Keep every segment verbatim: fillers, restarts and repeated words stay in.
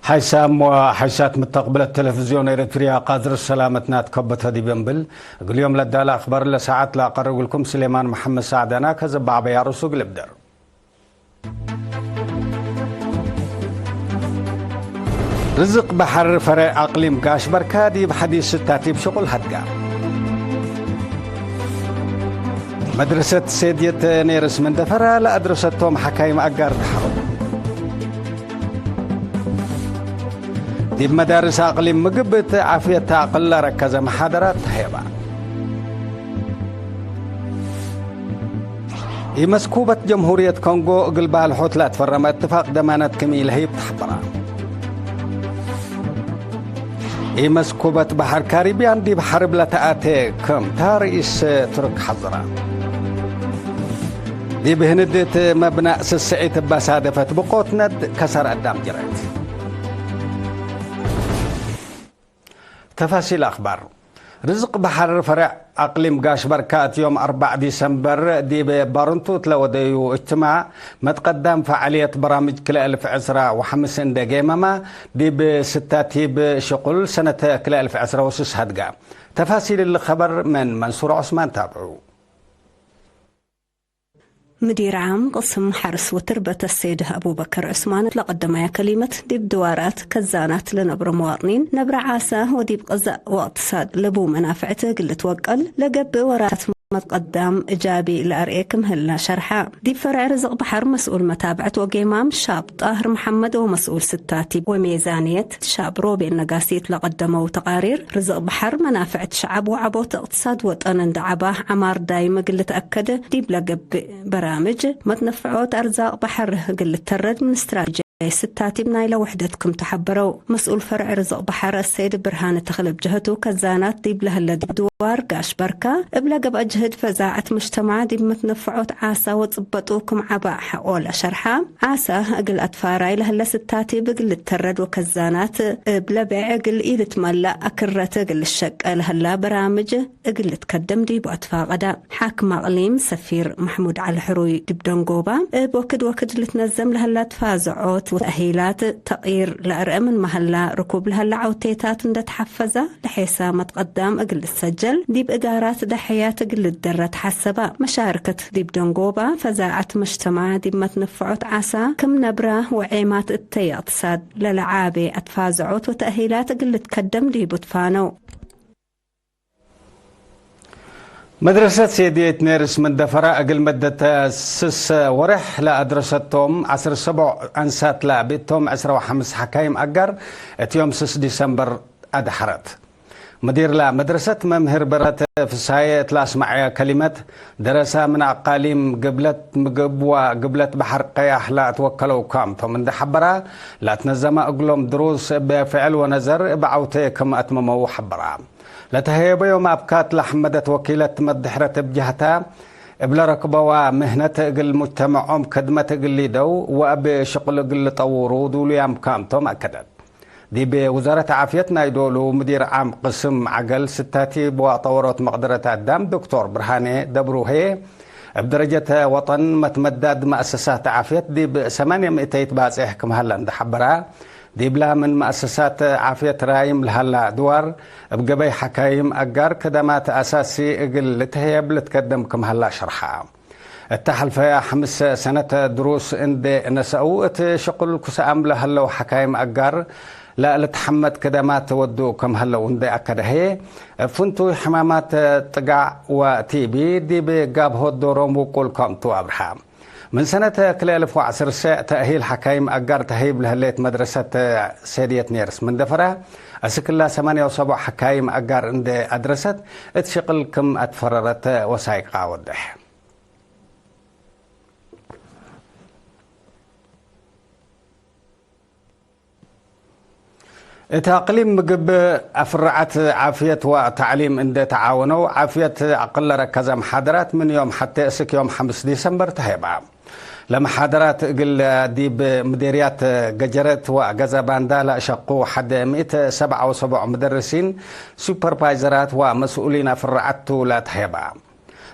ሓይሳም ወሓይሳት ምተቅብለት ቴሌቪዝዮን ኤረትርያ፣ ቃድር ሰላመትና ትከበተ ዲብ እንብል፣ እግል ዮም ለዳለ አክባር ለሰዓት ለአቀርብልኩም ስሌማን መሐመድ ሳዕዳና ከዘባዕበያ ርሱግ ልብደር። ርዝቅ በሐር ፈሬዕ አቅሊም ጋሽ በርካ ዲብ ሐዲስ ስታቲብ ሽቁል ሀድጋ። መድረሰት ሴድየት ኔርስ ምን ደፈራ ለአድረሰቶም ሐካይም አጋር ተሐረው። ዲብ መዳርስ አቅሊም ምግብ እት ዓፍየት አቅል ለረከዘ መሓደራት ተሄባ። ኢመስኩበት ጀምሁርየት ኮንጎ እግል ባልሖት ለአትፈረመ እትፋቅ ደማነት ክም ኢለህይብ ተሐበራ። ኢመስኩበት በሐር ካሪብያን ዲብ ሐርብ ለተአቴ ክምታ ርኢስ ቱርክ ሐዘረ። ዲብ ህንድት መብናእ ስስዒት እበ ሳደፈት ብቆት ነድ ከሰር አዳም ጅረት። ተፋሲል አክባር። ርዝቅ በሐር ፈሬዕ አቅሊም ጋሽ በርካ እት ዮም አርበዕ ዲሰምበር ዲብ ባርንቱ እት ለወደዩ እጅትማዕ መትቀዳም ፈዓልየት በራምጅ ክልኤ እልፍ ዕስራ ወሐምስ እንዴ ጌመመ፣ ዲብ ስታቲብ ሽቁል ሰነት ክልኤ እልፍ ዕስራ ወስስ ሀድጋ። ተፋሲል እሊ ከበር ምን መንሱር ዑስማን ታብዑ። ምዲር ዓም ቅስም ሐርስ ወትርበት አሰይድ አቡበከር ዑስማን ለቀደማያ ከሊመት፣ ዲብ ድዋራት ከዛናት ለነብሮ መዋጥኒን ነብረ ዓሰ ወዲብ ቀዛእ ወእቅትሳድ ለቡ መናፍዕት እግል ልትወቀል ለገብእ ወራት መትቀዳም እጃቢ ለአርኤ ክም ህለ ሸርሐ። ዲብ ፈርዕ ርዝቅ በሐር መስኡል መታብዐት ወጌማም ሻብ ጣህር መሐመድ ወመስኡል ስታቲብ ወሜዛንየት ሻብ ሮቤል ነጋሲት ለቀደመው ተቃሪር፣ ርዝቅ በሐር መናፍዕት ሸዐብ ወዐቦት እቅትሳድ ወጠን እንደ ዐባህ ዐማር ዳይም እግል ልትአከድ ዲብ ለገብእ በራምጅ መትነፍዖት አርዛቅ በሐር እግል ልተረድ ምን ስትራቴጂ ስታቲብ ናይለ ውሕደት ክም ተሐበረው። መስኡል ፈርዕ ርዝቅ በሐር አሰይድ ብርሃነ ተኽለ እብ ጀህቱ፣ ከዛናት ዲብ ለህለ ዲብ ድዋር ጋሽ በርካ እብ ለገብአ ጅህድ ፈዛዐት መጅተማዕ ዲብ መትነፍዖት ዓሳ ወጽበጡ ክም ዐባ ሐቆ ለሸርሐ፣ ዓሳ እግል አትፋራይ ለህለ ስታቲብ እግል ልተረድ ወከዛናት እብ ለቤዕ እግል ኢልትመለእ አክረት እግል ልሸቀ ለህላ በራምጅ እግል ልትከደም ዲቡ አትፋቀደ። ሓክም አቅሊም ሰፊር መሕሙድ ዐሊ ሕሩይ ዲብ ደንጎባ፣ እብ ወክድ ወክድ ልትነዘም ለህላ ትፋዝዖት ወተእሂላት ተቅይር ለአርአ ምንመ ህላ፣ ርኩብ ለህላ ዐውቴታት እንደ ተሐፈዘ፣ ለሔሳ መትቀዳም እግል ልትሰጀል፣ ዲብ እዳራት ደሐያት እግል ልትደረ ተሐሰበ። መሻርከት ዲብ ደንጎባ፣ ፈዛዐት መጅተማዕ ዲብ መትነፍዖት ዓሳ ክም ነብረ ወዔማት እተይ እቅትሳድ ለለዓቤ አትፋዝዖት ወተእሂላት እግል ልትከደም ዲቡ ትፋነው። መድረሰት ሴድየት ኔርስ ምን ደፈራ እግል መደት ስስ ወሬሕ ለአድረሰቶም ዐስር ሰቦዕ አንሳት ለአብእቶም ዕስራ ወሐምስ ሐካይም አጋር እት ዮም ስስ ዲሰምበር አድሐረት። ምዲር ለመድረሰት መምህር በረከት ፍስሃየ እት ለአስመዐየ ከሊመት፣ ደረሰ ምን አቃሊም ግብለት ምግብ ወግብለት በሐር ቀያሕ ለአትወከለው ካምቶም እንዴ ሐበራ፣ ለአትነዘመ እግሎም ድሩስ እብ ፍዕል ወነዘር እብ ዐውቴ ክም አትመመው ሐበራ። ለተሀየበዮም አብካት ለሐመደት ወኪለት መድሕረት እብ ጀህታ፣ እብ ለረክበዋ ምህነት እግል ሙጅተመዖም ክድመት እግል ሊደው ወእብ ሽቅል እግል ልጠውሩ ዱሉያም ካምቶም አከደት። ዲብ ውዛረት ዓፍየት ናይ ዶሉ ምዲር ዓም ቅስም ዐገል ስታቲብ ወጠወሮት መቅደረት አዳም ዶክቶር ብርሃኔ ደብሩ ህዬ፣ እብ ደረጀት ወጠን መትመዳድ መአሰሳት ዓፍየት ዲብ ሰማንየ ምእተይት ባጼሕ ክም ሀለ እንዴ ሐበራ፣ ዲብላ ምን መአሰሳት ዓፍየት ራይም ለሀላ ድዋር፣ እብ ገበይ ሐካይም አጋር ከደማት አሳሲ እግል ልትህየብ ልትከደም ክም ሀላ ሸርሐ። እተ ሐልፈያ ሐምስ ሰነት ድሩስ እንዴ ነሰአው፣ እት ሽቅል ኩሰአም ለሀለው ሐካይም አጋር ለልትሐመድ ከደማት ወዱ ክም ሀለው እንዴ አከደ ህዬ፣ እብ ፍንቱይ ሕማማት ጥጋዕ ወቲቢ ዲብ ጋብሆት ዶሮም ውቁል ከምቱ አብርሀ። ምን ሰነት ክልኤ እልፍ ወዐስር ሰዕ ተእሂል ሐካይም አጋር ተህይብ ለህሌት መድረሰት ሴድየት ኔርስ ምን ደፈራ፣ አስክላ ሰማንየ ወሰቦዕ ሐካይም አጋር እንዴ አድረሰት እት ሽቅል ክም አትፈረረት ወሳይቃ ወድሕ። እት አቅሊም ምግብ፣ አፍርዓት ዓፍየት ወተዕሊም እንዴ ተዓወነው፣ ዓፍየት አቅል ለረከዘ መሓደራት ምን ዮም ሐቴ እስክ ዮም ሐምስ ዲሰምበር ተሄባ። ለመሓደራት እግል ዲብ ምዴርያት ገጀረት ወገዘ ባንዳ ለአሸቁ ሐደ ምእት ሰብዓ ወሰቦዕ ምደርሲን፣ ሱፐርቫይዘራት ወመስኡሊን አፍርዓት ቱ ለተሄባ።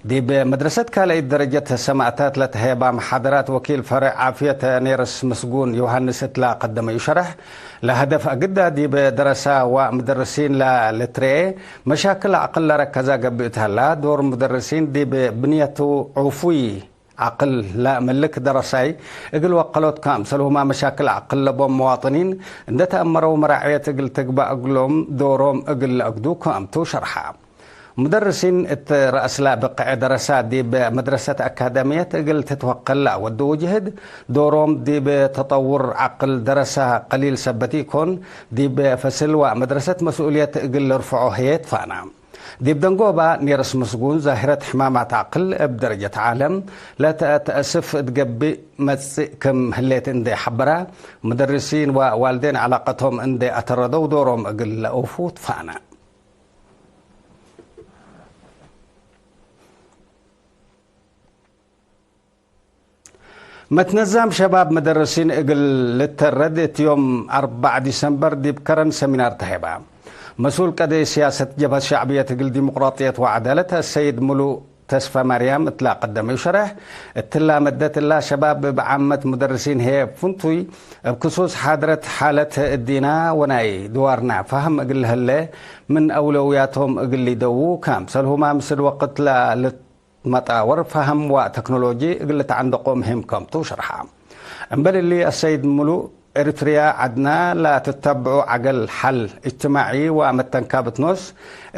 ዲብ መድረሰት ካልአይት ደረጀት ሰማእታት ለተሀየባ መሓደራት ወኪል ፈርዕ ዓፍየት ኔርስ ምስጉን ዮሃንስ እትላ ቀደመዩ ሸረሕ፣ ለሀደፍ አግዳ ዲብ ደረሳ ወምደርሲን ለልትረኤ መሻክል አቅል ለረከዛ ገብእ እት ሀላ፣ ዶር ሙደርሲን ዲብ ብንየቱ ዑፉይ አቅል ለመልክ ደረሳይ እግል ወቀሎት ከአምሰልሁማ መሻክል አቅል ለቦም መዋጥኒን እንደ ተአመረው መራዕየት እግል ትግባእ እግሎም ዶሮም እግል ለአግዱ ከአምቱ ሸርሐ። ሙደርሲን እት ረአስላ ብቅዕ ደረሳ ዲብ መድረሰት አካዳምየት እግል ትትወቀል ለአወድዉ ጅህድ ዶሮም ዲብ ተጠውር አቅል ደረሳ ቀሊል ሰበት ኢኮን፣ ዲብ ፈስል ወመድረሰት መስኡልየት እግል ልርፍዖ ህዬ ትፋና። ዲብ ደንጎባ ኔርስ ምስጉን ዛህረት ሕማማት አቅል እብ ደረጀት ዓለም ለተአተአስፍ እት ገብእ መጽእ ክም ህሌት እንዴ ሐበራ፣ ሙደርሲን ወዋልዴን ዐላቀቶም እንዴ አተረደው ዶሮም እግል ለአውፉ ትፋና። መትነዛም ሸባብ መደርሲን እግል ልተረድ እት ዮም አርበዕ ዲሰምበር ዲብ ከረን ሰሚናር ተሀይባ። መስኡል ቀደይ ስያሰት ጀብሀት ሸዕብየት እግል ዲሞቅራጥየት ወዐዳለት አሰይድ ሙሉእ ተስፈማርያም እትላ ቀደመዩ ሸረሕ፣ እትላ መደት እላ ሸባብ እብ ዓመት ሙደርሲን ህዬ ፍንቱይ እብ ክሱስ ሓድረት ሓለት እዲና ወናይ ድዋርና ፋህም እግል ለህለ ምን አውለውያቶም እግል ሊደዉ፣ ከምሰልሁማ ምስል ወቅት ለ መጣወር ፈሀም ወተክኖሎጂ እግል ልትዐንደቆ ምህም ከምቱ ሸርሐ። እምበል እሊ፣ አሰይድ ሙሉእ፣ ኤሪትርያ ዐድና ለትተብዑ ዐገል ሐል እጅትማዒ ወመተንካብት ኖስ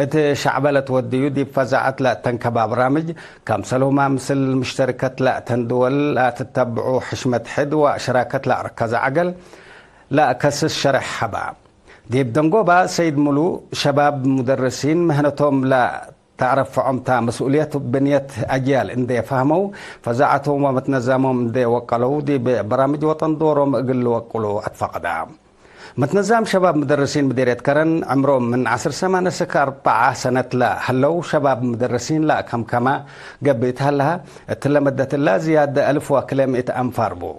እት ሸዕበ ለትወድዩ ዲብ ፈዛዐት ለአተንከባ በራምጅ፣ ከምሰልሁማ ምስል ምሽተሪከት ለአተን ድወል ለትተብዑ ሕሽመት ሕድ ወሽራከት ለአርከዘ ዐገል ለአከስስ ሸርሕ ሀባ። ዲብ ደንጎባ ሰይድ ሙሉእ፣ ሸባብ ሙደርሲን ምህነቶም ለ ተአረፈዖም ታ መስኡልየት ብንየት አጅያል እንዴ ፈህመው፣ ፈዛዐቶም ወመትነዛሞም እንዴ ወቀለው፣ ዲብ በራምጅ ወጠን ዶሮም እግል ልወቅሉ አትፈቀዳ። መትነዛም ሸባብ ሙደርሲን ምዲርየት ከረን፣ ዕምሮም ምን ዐስር ሰማን እስክ አርበዓ ሰነት ለሀለው ሸባብ ሙደርሲን ለአከምከማ ገብእ እት ሀለሀ፣ እትለ መደት እላ ዝያድ አልፍ ወክልኤ ምእት አንፋር ቡ።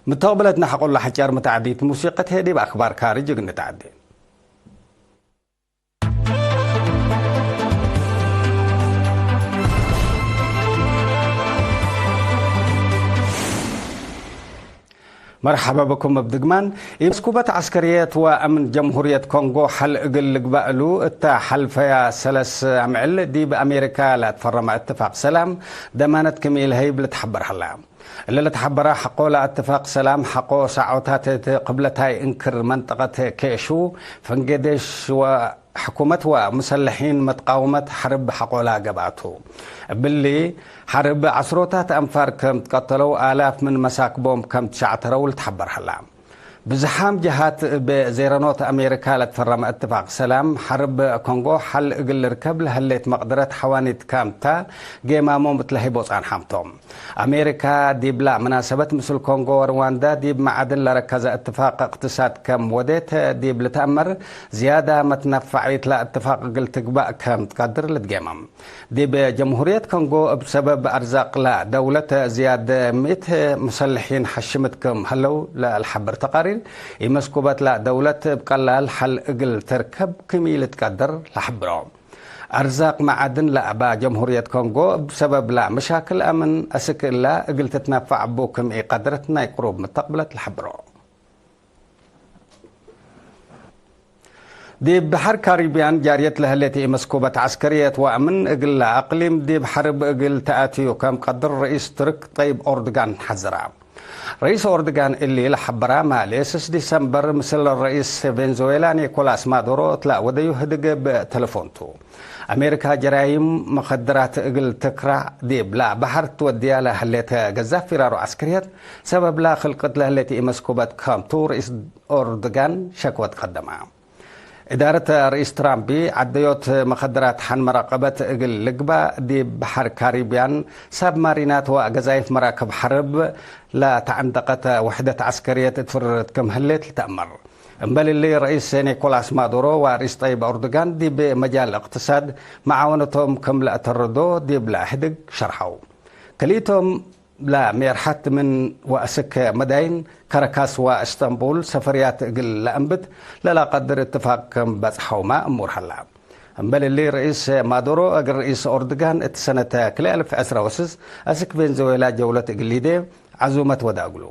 ምተቅብለትነ ሐቆለ ሐጫር መተዓዲት ሙሲቀት ህዬ ዲብ አክባር ካርጅ እግል ንትዓዴ። መርሐበ ብኩም እብ ድግማን። ኢመስኩበት ዐስከርየት ወአምን ጀምሁርየት ኮንጎ ሐል እግል ልግበእ እሉ እተ ሐልፈያ ሰለስ አምዕል ዲብ አሜሪካ ለአትፈረመ እትፋቅ ሰላም ደማነት ክም ኢልሀይብ ልትሐበር ሀላ። እለ ለተሐበረ ሐቆ ለአትፋቅ ሰላም ሐቆ ሳዖታት እት ቅብለታይ እንክር መንጠቀት ኬሹ፣ ፈንጌዴሽ ወሕኩመት ወሙሰለሒን መትቃውመት ሐርብ ሐቆላ ገብአቱ። እብሊ ሐርብ ዐስሮታት አንፋር ከም ትቀተለው፣ አላፍ ምን መሳክቦም ከም ትሸዕተረው ልትሐበር ሀላ። ብዝሓም ጀሃት እብ ዜረኖት አሜሪካ ለትፈረመ እትፋቅ ሰላም ሐርብ ኮንጎ ሐል እግል ልርከብ ለህሌት መቅድረት ሐዋኒት ካምታ ጌማሞም እት ለህይቦ ጻንሓምቶም። አሜሪካ ዲብላ መናሰበት ምስል ኮንጎ ወርዋንዳ ዲብ መዓድን ለረከዘ እትፋቅ እቅትሳድ ከም ወዴት ዲብ ልትአመር፣ ዝያዳ መትነፋዒት ለእትፋቅ እግል ትግባእ ከም ትቀድር ልትጌመም። ዲብ ጀምሁርየት ኮንጎ እብ ሰበብ አርዛቅ ለደውለት ዝያድ ምእት ሙሰልሒን ሐሽምት ክም ሀለው ለልሐብር ተቃሪር፣ ኢመስኩበት ለደውለት እብ ቀላል ሐል እግል ትርከብ ክም ኢልትቀድር ለሐብሮ። አርዛቅ መዓድን ለአባ ጀምሁርየት ኮንጎ እብ ሰበብ ለመሻክል አምን አስክ እላ እግል ትትነፈዕ እቡ ክም ኢቀድረት ናይ ቅሩብ ምተቅብለት ለሐብሮ። ዲብ በሐር ካሪብያን ጃርየት ለህሌት ኢመስኩበት ዐስከርየት ወአምን እግል ለአቅሊም ዲብ ሐርብ እግል ተአትዩ ከም ቀድር ረኢስ ቱርክ ጠይብ ኦርድጋን ሐዘራ። ረኢስ ኦርድጋን እሊ ለሐበራ ማሌ ስስ ዲሰምበር ምስል ረኢስ ቬንዙዌላ ኒኮላስ ማዱሮ እት ለአወደዩ ህድግ እብ ተለፎን ቱ። አሜሪካ ጀራይም መኸድራት እግል ትክራዕ ዲብላ በሐር ትወድያ ለህሌት ገዛፍ ፊራሮ ዐስከርየት ሰበብላ ክልቅት ለህሌት ኢመስኩበት ከምቱ ረኢስ ኦርድጋን ሸክወት ቀደማ። እዳረት ረኢስ ትራምፕ ዐደዮት መኸድራት ሐን መራቀበት እግል ልግባእ ዲብ በሐር ካሪብያን ሳብማሪናት ወገዛይፍ መራክብ ሐርብ ለተዐንደቀት ውሕደት ዐስከርየት እት ፍርርት ክም ህሌት ልትአመር። እምበል እሊ ረኢስ ኒኮላስ ማዱሮ ወረኢስ ጠይብ ኦርዶጋን ዲብ መጃል እቅትሳድ መዓወነቶም ክም ለአተርዶ ዲብለ ህድግ ሸርሐው። ክልኢቶም ለሜርሐት ምን ወአስክ መዳይን ከረካስ ወእስተንቡል ሰፈርያት እግል ለአንብት ለለቀድር እትፋቅ ክም በጽሐውመ እሙር ሀላ። እምበል እሊ፣ ርኢስ ማዱሮ እግል ርኢስ ኦርድጋን እት ሰነት ክልኤ አልፍ ዕስረ ወስስ አስክ ቬንዙዌላ ጀውለት እግል ሊዴ ዐዙመት ወደ እግሉ።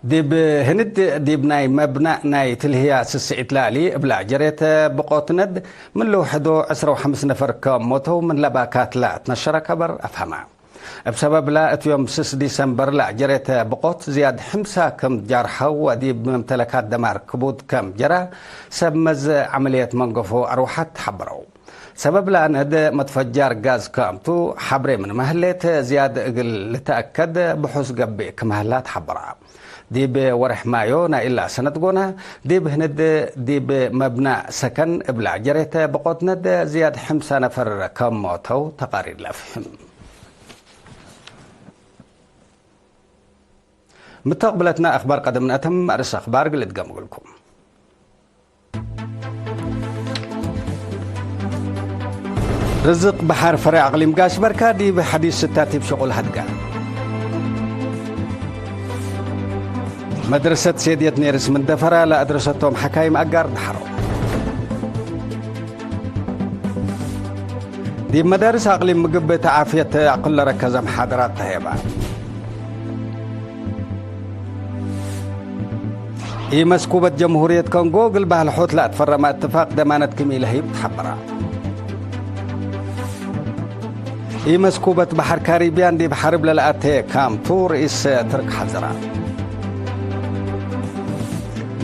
ዲብ ህንድ፣ ዲብ ናይ መብናእ ናይ ትልህያ ስስዒት ላሊ እብላ ጀሬተ ብቆት ነድ ምን ልውሕዶ ዕስረ ወሐምስ ነፈር ከም ሞተው ምን ለባካት ለአትነሸረ ከበር አፍሀመ። እብ ሰበብላ እት ዮም ስስ ዲሰምበር ለጀሬተ ብቆት ዝያድ ሕምሳ ክም ጃርሐው ወዲብ መምተለካት ደማር ክቡድ ከም ጀራ ሰብ መዝ ዐመልየት መንገፎ አርወሐት ሐበረው። ሰበብ ለአነድ መትፈጃር ጋዝ ክምቱ ሐብሬ ምንመ ህሌት፣ ዝያድ እግል ልትአከድ ብሑስ ገብእ ክም ሀላ ተሐበረ። ዲብ ወርሕ ማዮ ናይ እላ ሰነት ጎነ፣ ዲብ ህንድ ዲብ መብናእ ሰከን እብላ ጀሬተ ብቆት ነድ ዝያድ ሕምሳ ነፈር ከም ሞተው ተቃሪር ለአፍህም። ምተቅብለትና አክባር ቀደም ነአተም፣ አርእስ አክባር እግል እድገም እግልኩም። ርዝቅ በሐር ፈሬዕ አቅሊም ጋሽ በርካ ዲብ ሐዲስ ስታቲብ ሽቁል ሀድጋ። መድረሰት ሴድየት ኔርስ ምን ደፈራ ለአድረሰቶም ሐካይም አጋር ደሐሮ። ዲብ መዳርስ አቅሊም ምግብ ተዓፍየት አቅል ለረከዘ መሓደራት ተሄባ። ኢመስኩበት ጀምሁርየት ኮንጎ እግል በህል ሖት ለአትፈረመ እትፋቅ ደማነት ክም ኢለህይብ ተሐበራ። ኢመስኩበት በሐር ካሪቢያን ዲብ ሐርብ ለለአቴ ካምቱ ርኢስ ትርክ ሐዘራ።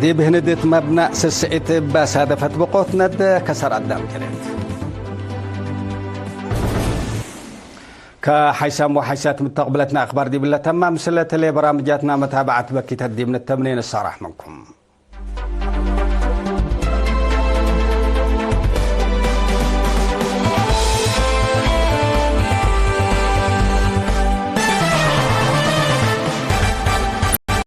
ዲብ ህንድት መብናእ ስስዒት እብ አሳደፈት ብቆት ነድ ከሰር አዳም ጀሬት። ከሐይሳም ወሐይሳት ምተቅብለትና አክባር ዲብለ ተማም። ስለተሌ በራምጃትና መታብዐት በኪተት ዲብ ንተምኔ ንሳራሕ ምንኩም።